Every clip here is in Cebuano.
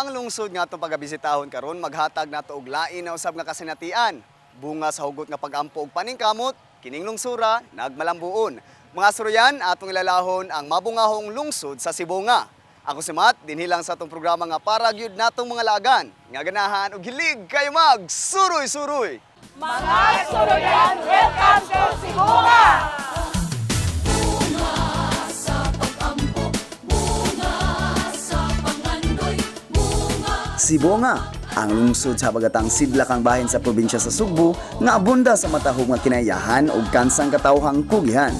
Ang lungsod nga atong pagabisitahon karon maghatag nato og lain na usab nga kasinatian. Bunga sa hugot nga pagampo og paningkamot, kining lungsura nagmalambuon. Mga suruyan, atong ilalahon ang mabungahong lungsod sa Sibonga. Ako si Matt, dinhi lang sa atong programa nga para gyud natong mga laagan nga ganahan og hilig kayo mag suroy-suroy. Mga suruyan, welcome to Sibonga! Sibonga, ang lungsod sa habagatang sidlakang bahin sa probinsya sa Sugbo nga abunda sa matahom nga kinayahan ug kansang katawhang kugihan.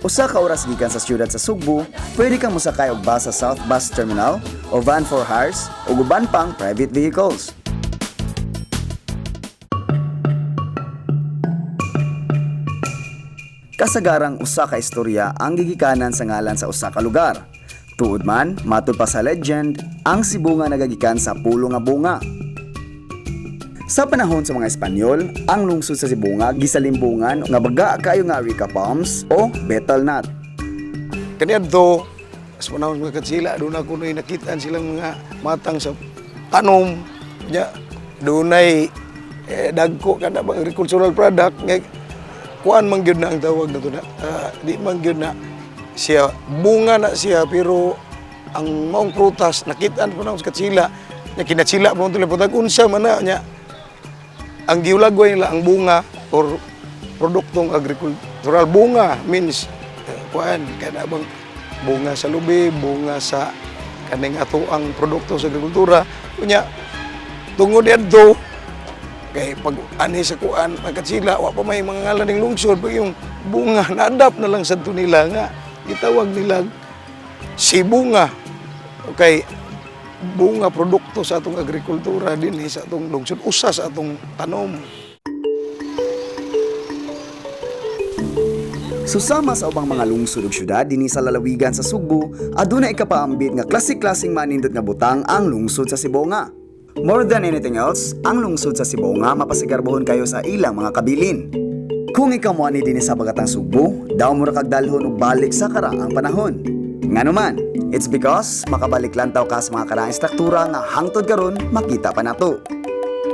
Usa ka oras gikan sa siyudad sa Sugbo, pwede kang mosakay og bus sa South Bus Terminal o van for hires ug uban pang private vehicles. Kasagarang usa ka istorya ang gigikanan sa ngalan sa usa ka lugar. Tuod man, matud pa sa legend, ang Sibonga nagagikan sa pulo nga bunga. Sa panahon sa mga Espanyol, ang lungsod sa Sibonga gisalimbungan nga baga kayo nga areca palms o betel nut. Kaniadto sa panahon mga katsila, doon ako na'y nakitaan silang mga matang sa tanom nya, dunay dagko kada bang agricultural product nga kuan man gyud na ang tawag nato na, di man gyud na siya bunga na siya, pero ang maong prutas nakitaan pa sa katsila nya, kinatsila pa man tuloy unsa man na nya ang giulagway nila ang bunga or produktong agricultural. Bunga means kuan kada bang bunga sa lubi, bunga sa kaning ato ang produkto sa agrikultura. Unya tungod didto kay pag ani sa kuan pagkatsila, wa pa may mga ngalan ning lungsod, pag yung bunga na-adapt na lang sa nila nga gitawag nila si bunga, okay, bunga produkto sa atong agrikultura dinhi sa atong lungsod, usa sa atong tanom. Susama sa ubang mga lungsod ug syudad dinhi sa lalawigan sa Sugbo, aduna ikapaambit nga klase-klaseng manindot nga butang ang lungsod sa Sibonga. More than anything else, ang lungsod sa Sibonga mapasigarbohon kayo sa ilang mga kabilin. Kung ikaw mo ani dinhi sa Bagatang Sugbo, daw mo ra kag dalhon og balik sa karaang panahon. Ngano man, it's because makabalik lantaw ka sa mga karaang struktura nga hangtod karon makita pa nato.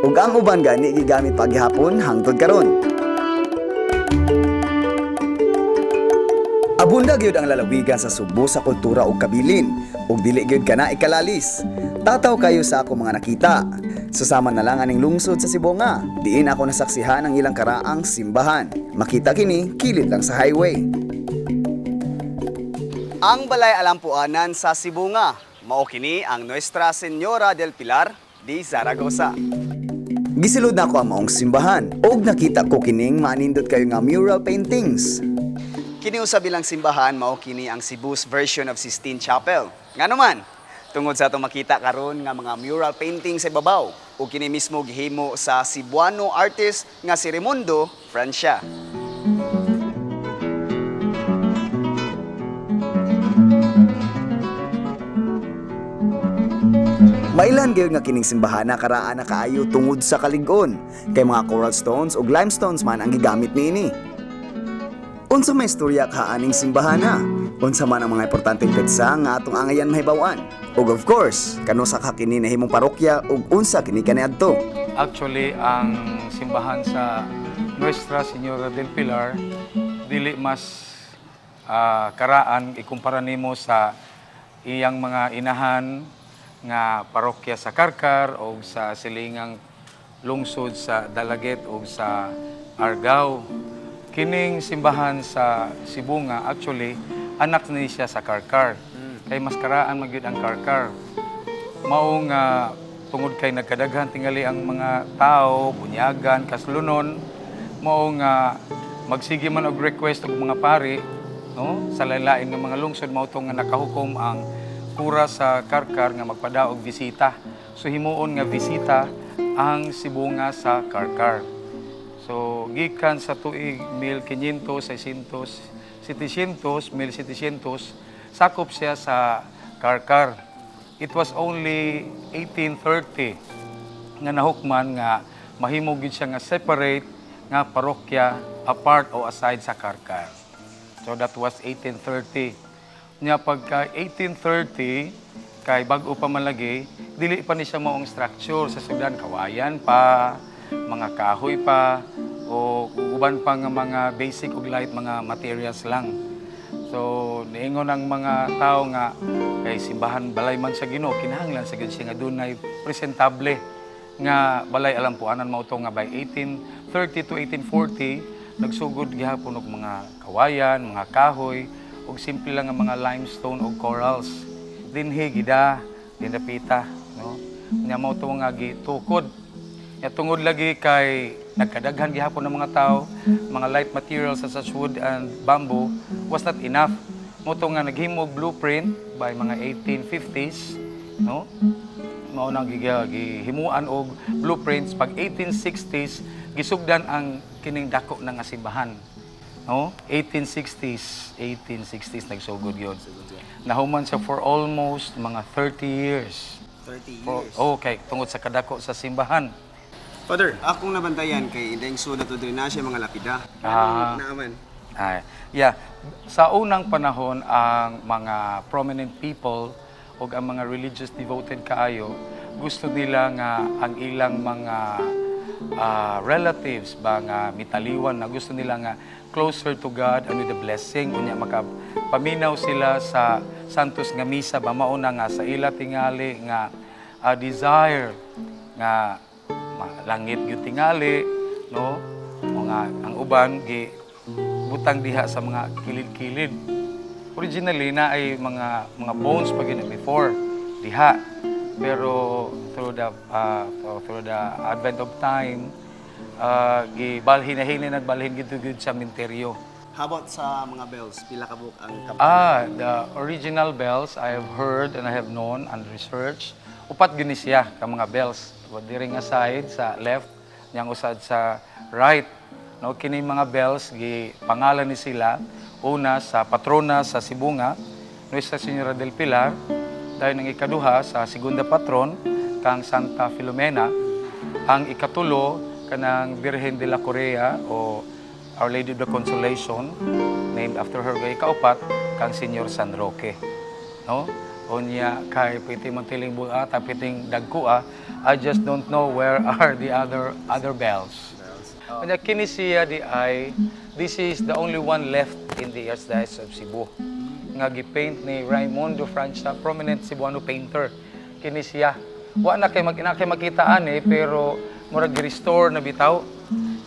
Ug ang uban gani gigamit pa gihapon hangtod karon. Abunda gyud ang lalawigan sa Sugbo sa kultura ug kabilin, ug dili gyud kana ikalalis. Tataw kayo sa ako mga nakita. Susama na lang aning lungsod sa Sibonga. Diin ako nasaksihan ang ilang karaang simbahan. Makita kini kilid lang sa highway. Ang balay alampuanan sa Sibonga. Mao kini ang Nuestra Señora del Pilar de Zaragoza. Gisilod na ako ang maong simbahan ug nakita ko kining manindot kayo nga mural paintings. Kini usa bilang simbahan, mao kini ang Cebu's version of Sistine Chapel. Ngano man, tungod sa atong makita karon nga mga mural painting sa ibabaw ug kini mismo gihimo sa Cebuano artist nga si Raimundo Francia. Mailan gayud nga kining simbahan na karaan na kaayo tungod sa kalig-on kay mga coral stones ug limestones man ang gigamit niini. Unsa may istorya kaaning simbahana? Unsa man ang mga importanteng petsa nga atong angayan mahibaw-an? Ug of course, kanusa ka kini nahimong parokya ug unsa kini kaniadto? Actually, ang simbahan sa Nuestra Señora del Pilar dili mas karaan ikumpara nimo sa iyang mga inahan nga parokya sa Karkar o sa silingang lungsod sa Dalaguete o sa Argao. Kining simbahan sa Sibonga, actually anak ni siya sa Karkar. Kay mas karaan magyud ang Karkar. Mao nga tungod kay nagkadaghan tingali ang mga tao, bunyagan, kaslunon, mao nga magsige man og request og mga pari, no, sa lain-lain nga mga lungsod, mao to nga nakahukom ang kura sa Karkar nga magpadaog bisita. So himuon nga bisita ang Sibonga sa Karkar. So gikan sa tuig 1500, 600, 700, 1700, sakop siya sa Karkar. It was only 1830 nga nahukman nga mahimo gyud siya nga separate nga parokya apart o aside sa Karkar. So that was 1830. Nya pagka 1830 Kay bag-o pa man lagi, dili pa ni siya maong structure sa sugdan, kawayan pa, mga kahoy pa, o uban pa nga mga basic ug light mga materials lang. So, niingon ang mga tao nga kay simbahan, balay man sa Ginoo, kinahanglan sa gyud siya nga dunay presentable nga balay alampuanan. Mao to nga by 1830 to 1840 nagsugod gihapon og mga kawayan, mga kahoy ug simple lang nga mga limestone ug corals. Dinhi gida dinapita, no? Nya mao to nga gitukod. Ya, tungod lagi kay nagkadaghan gihapon ng mga tao, mga light materials such as wood and bamboo was not enough. Mao to nga naghimog blueprint by mga 1850s, no? Mao nang gihimuan og blueprints. Pag 1860s gisugdan ang kining dako na nga simbahan. No? 1860s, 1860s nagsugod yun. Nahuman siya for almost mga 30 years. 30 Okay, tungod sa kadako sa simbahan. Father, akong nabantayan kay indeng sulat to diri na siya mga lapida. Ah. Naaman. Ay, yeah. Sa unang panahon, ang mga prominent people o ang mga religious devoted kaayo, gusto nila nga ang ilang mga relatives ba nga mitaliwan na, gusto nila nga closer to God and with the blessing, unya makapaminaw sila sa Santos nga Misa ba. Mauna nga sa ila tingali nga desire nga langit gyud tingali, no? Mga ang uban gi butang diha sa mga kilid-kilid. Originally na ay mga bones pa gyud before diha, pero through the advent of time, gibalhin na hini, nagbalhin gid gyud sa minteryo. How about sa mga bells? Pila ka buok ang kampana? Ah, the original bells I have heard and I have known and researched, upat gyud ni siya ka mga bells. Diri nga side sa left, niyang usad sa right. No, kini mga bells gi pangalan ni sila una sa patrona sa Sibonga, Nuestra Señora del Pilar, dayon ang ikaduha sa segunda patron kang Santa Filomena, ang ikatulo kanang Birhen de la Korea o Our Lady of the Consolation, named after her, kay ikaupat kang Senyor San Roque, no? Unya kay pwede man tiling buata, piting dagkua. I just don't know where are the other bells. Unya kini siya di ay this is the only one left in the Archdiocese of Cebu nga gipaint ni Raimundo Francia, prominent Cebuano painter. Kini siya wa na kay mag na kay makitaan eh, pero murag gi-restore na bitaw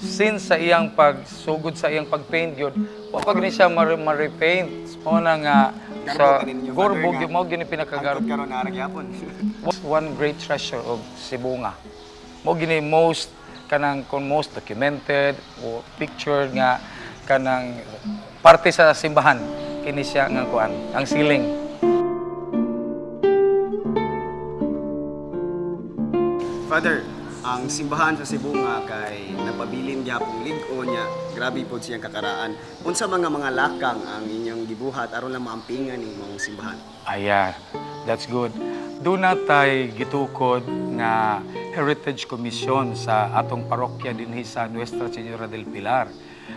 since sa iyang pagsugod sa iyang pagpaint gyud, wa pa gini siya ma-repaint. Mao na nga sa Garbo kaninyo, gorbo Father, nga. gyud, mao gini pinakagarbo. Hangtod karon naa ra gyapon. Was one great treasure of Sibonga. Mo gini most kanang kon most documented o pictured nga kanang parte sa simbahan, kini siya nga kuan, ang ceiling. Father, ang simbahan sa Sibonga kay napabilin gyapong lig-o niya. Grabe pod siyang kakaraan. Unsa mga lakang ang inyong gibuhat aron lang maampingan ni mong simbahan? Ayan, that's good. Duna tay gitukod nga Heritage Commission sa atong parokya dinhi sa Nuestra Señora del Pilar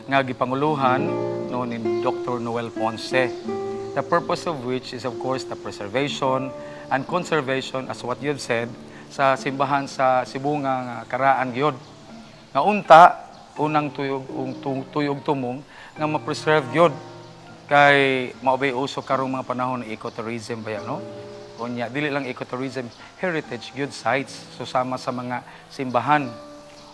nga gipanguluhan no ni Dr. Noel Ponce. The purpose of which is, of course, the preservation and conservation, as what you have said, sa simbahan sa Sibonga nga karaan gyud. Nga unta unang tuyog ung tuyog tumong nga ma-preserve gyud kay mao bay uso karong mga panahon ng ecotourism ba ya, no? Unya dili lang ecotourism, heritage good sites, so sama sa mga simbahan.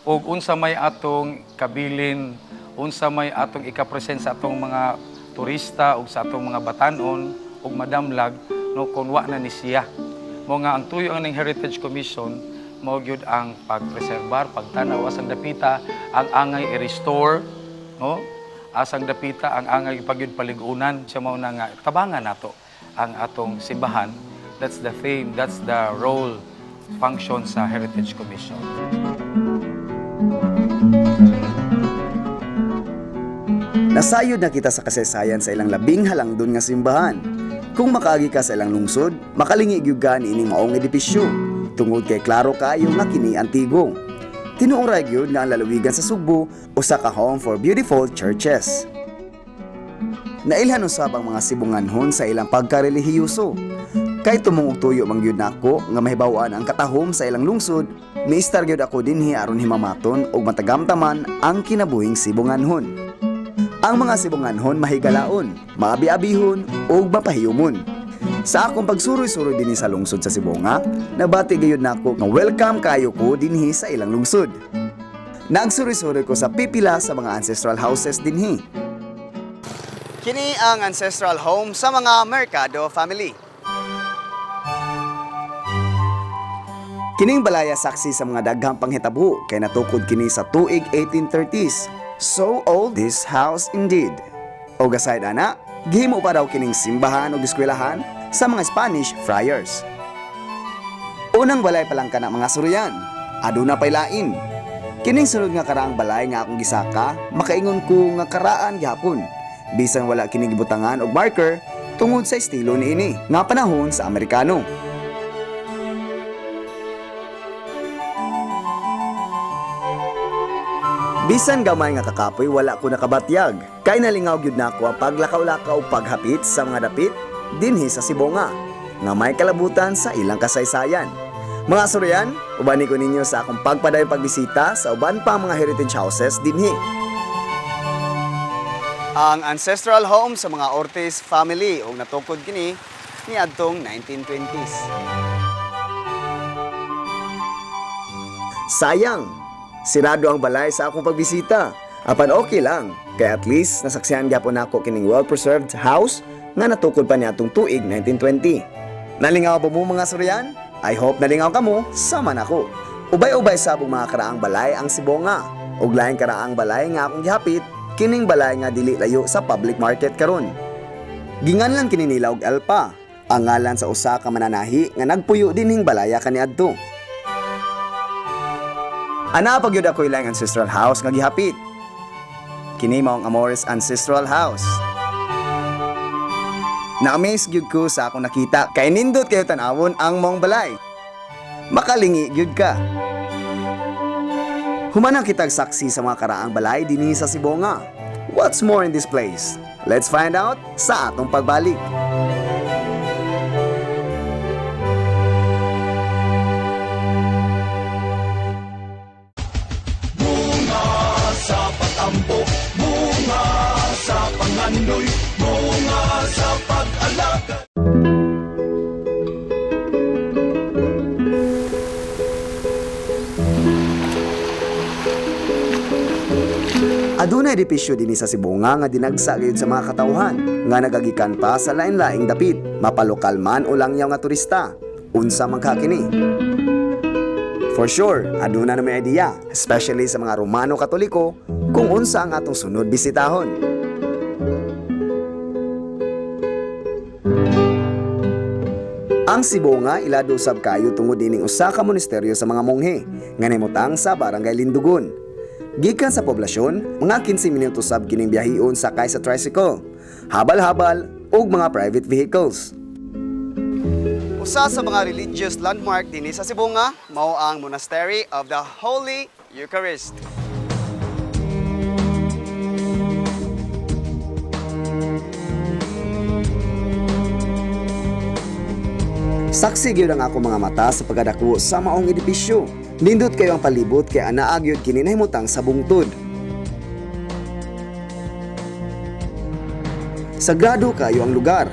Ug unsa may atong kabilin, unsa may atong ikapresent sa atong mga turista ug sa atong mga batanon ug madamlag, no, kung wa na ni siya? Mo nga ang tuyo ang ning Heritage Commission mao gyud ang pagpreserbar, pagtanaw asang dapita ang angay i-restore, no, asang dapita ang angay pagyud paligunan siya. Mao na nga tabangan nato ang atong simbahan. That's the theme, that's the role, function sa Heritage Commission. Nasayod na kita sa kasaysayan sa ilang labing halangdon nga simbahan. Kung makaagi ka sa ilang lungsod, makalingi gyud ka niining maong edipisyo. Tungod kay klaro kaayo nga kini antigo. Tinuoray gyud nga ang lalawigan sa Sugbo usa ka home for beautiful churches. Nailhan usab ang mga Sibunganhon sa ilang pagkarelihiyoso. Kay tumong og tuyo man gyud nako nga mahibaw-an ang katahom sa ilang lungsod, niistar gyud ako dinhi aron himamaton og matagamtaman ang kinabuhing Sibonganhon. Ang mga Sibonganhon mahigalaon, maabi-abihon ug mapahiyumon. Sa akong pagsuroy-suroy dinhi sa lungsod sa Sibonga, nabati gayud nako nga welcome kayo ko dinhi sa ilang lungsod. Nagsuroy-suroy ko sa pipila sa mga ancestral houses dinhi. Kini ang ancestral home sa mga Mercado family. Kining balaya saksi sa mga daghang panghitabo kay natukod kini sa tuig 1830s. So old this house indeed. Og aside ana, gihimo pa daw kining simbahan ug eskwelahan sa mga Spanish friars. Unang balay pa lang kana, mga suruyan. Aduna pay lain. Kining sunod nga karaang balay nga akong gisaka, makaingon ko nga karaan gihapon. Bisan wala kini gibutangan og marker tungod sa estilo niini nga panahon sa Amerikano. Bisan gamay nga kakapoy, wala ko nakabatyag. Kay nalingaw gyud nako ang paglakaw-lakaw, paghapit sa mga dapit dinhi sa Sibonga nga may kalabutan sa ilang kasaysayan. Mga suryan, ubani ko ninyo sa akong pagpadayon pagbisita sa uban pa mga heritage houses dinhi. Ang ancestral home sa mga Ortiz family ug natukod kini niadtong 1920s. Sayang, sirado ang balay sa akong pagbisita. Apan okay lang, kay at least nasaksihan gyapon nako kining well-preserved house nga natukod pa niadtong tuig 1920. Nalingaw ba mo, mga suryan? I hope nalingaw kamo sama nako. Ubay-ubay sa abong mga karaang balay ang Sibonga. Ug laing karaang balay nga akong gihapit, kining balay nga dili layo sa public market karon. Ginganlan kini nila og Elpa, ang ngalan sa usa ka mananahi nga nagpuyo dinhing balaya kaniadto. Ana pa gyud ako ilang ancestral house nga gihapit. Kini mao ang Amores Ancestral House. Na-amaze gyud ko sa akong nakita kay nindot kayo tan-awon ang maong balay. Makalingi gyud ka. Human kitag saksi sa mga karaang balay dinhi sa Sibonga. What's more in this place? Let's find out sa atong pagbalik. Sa patampo, bunga sa pangandoy, bunga sa pag-alagad. Adunay edipisyo dinhi sa Sibonga nga dinagsa gayud sa mga katawhan nga nagagikan pa sa lain-laing dapit, mapalokal man o langyaw nga turista. Unsa man ka kini? For sure, aduna na may idea, especially sa mga Romano Katoliko, kung unsa ang atong sunod bisitahon. Ang Sibonga ilado usab kayo tungod ining usa ka monasteryo sa mga monghe nga nahimutang sa Barangay Lindugon. Gikan sa poblasyon, mga 15 minutos sab kining biyaheion sakay sa tricycle, habal-habal ug mga private vehicles. Usa sa mga religious landmark dinhi sa Sibonga mao ang Monastery of the Holy Eucharist. Saksi gyud ang ako mga mata sa pagkadako sa maong edipisyo. Nindot kayo ang palibot kay anaa gyud kini nahimutang sa bungtod. Sagrado kayo ang lugar.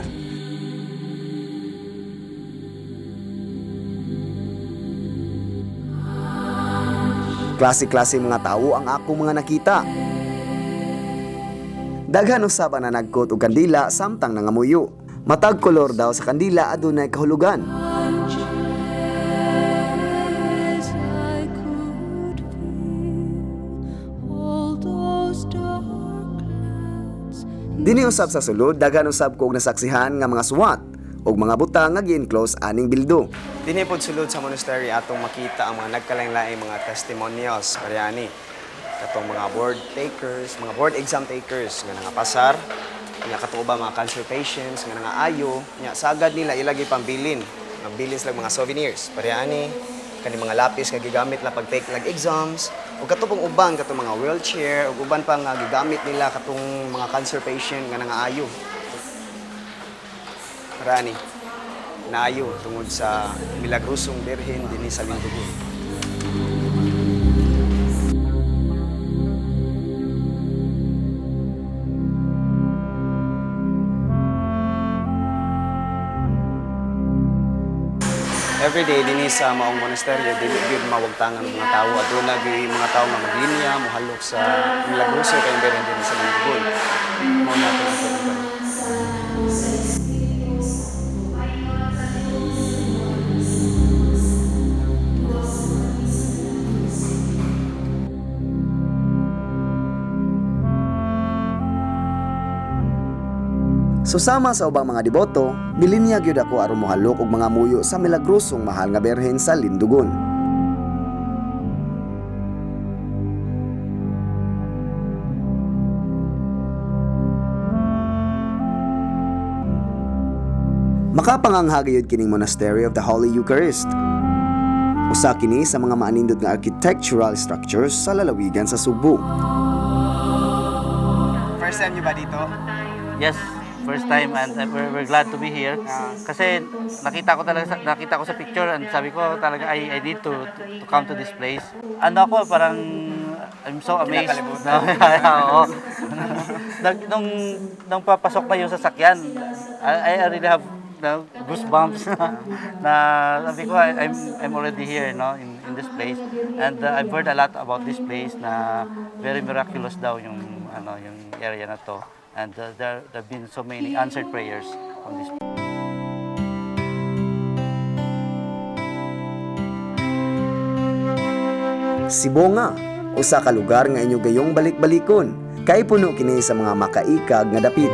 Klase-klase mga tao ang akong mga nakita. Daghan usab ang nanagkot og kandila samtang nangamuyo. Matag kolor daw sa kandila adunay kahulugan. As I could feel all those dark clouds. Dinhi usab sa sulod, daghan usab ko og nasaksihan nga mga suwat ug mga butang nga gi-enclose aning bildo. Dinhi pod sulod sa monastery atong makita ang mga nagkalain-laing mga testimonials pareani katong mga board takers, mga board exam takers nga nangapasar, nya kato ba mga cancer patients nga nangaayo, nya sagad nila ilagay pambilin, magbilin sila mga souvenirs pareani kani mga lapis nga gigamit la pag take lag exams ug kato pong uban katong mga wheelchair ug uban pa nga gigamit nila katong mga cancer patient nga nangaayo. Parani. naayo tungod sa milagrosong birhen dinhi sa Lindugon. Everyday dinhi sa maong monasteryo, dili gyud mawagtangan ang mga tawo. Aduna gyud mga tawo nga maglinya, mohalok sa milagroso kay birhen dinhi sa Lindugon. Mao na ato ang. Susama sa ubang mga deboto, milinya gyud ako aron mohalok og mga muyo sa milagrosong mahal nga birhen sa Lindugon. Makapangangha gayud kining Monastery of the Holy Eucharist. Usa kini sa mga maanindot nga architectural structures sa lalawigan sa Sugbo. First time niyo ba dito? Yes, first time and we're glad to be here. Kasi nakita ko talaga nakita ko sa picture and sabi ko talaga I need to come to this place. Ano ako, parang I'm so amazed. No, oo. Nung papasok na yung sasakyan, I really have, no, goosebumps na sabi ko I'm already here, no, in this place and I've heard a lot about this place na very miraculous daw yung ano, yung area na to and there have been so many answered prayers on this. Sibonga, usa ka lugar nga inyo gayong balik-balikon, kay puno kini sa mga makaikag nga dapit.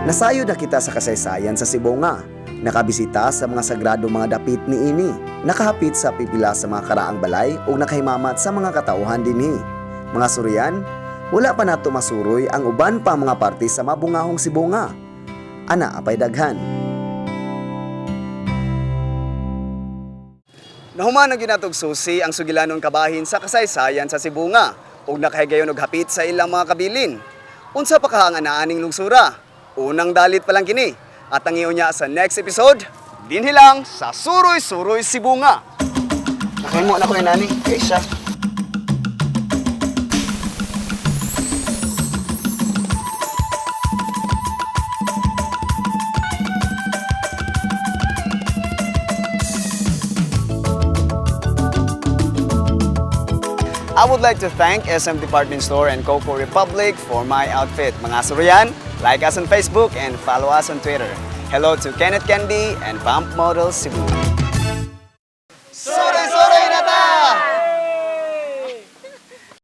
Nasayod na kita sa kasaysayan sa Sibonga, nakabisita sa mga sagrado mga dapit niini, nakahapit sa pipila sa mga karaang balay ug nakahimamat sa mga katauhan dinhi. Mga suryan, wala pa nato masuroy ang uban pa mga parte sa mabungahong Sibonga. Ana apay daghan. Nahuman ang ginatog susi ang sugilanon kabahin sa kasaysayan sa Sibonga ug nakahigayon og hapit sa ilang mga kabilin. Unsa pa kaha ang anaaning lungsura? Unang dalit pa lang kini. At ang iyon niya sa next episode, dinhi lang sa Suroy-Suroy Sibonga. Nakahimo na ko nani, kaysa. I would like to thank SM Department Store and Coco Republic for my outfit. Mga suryan, like us on Facebook and follow us on Twitter. Hello to Kenneth Candy and Pump Model Cebu.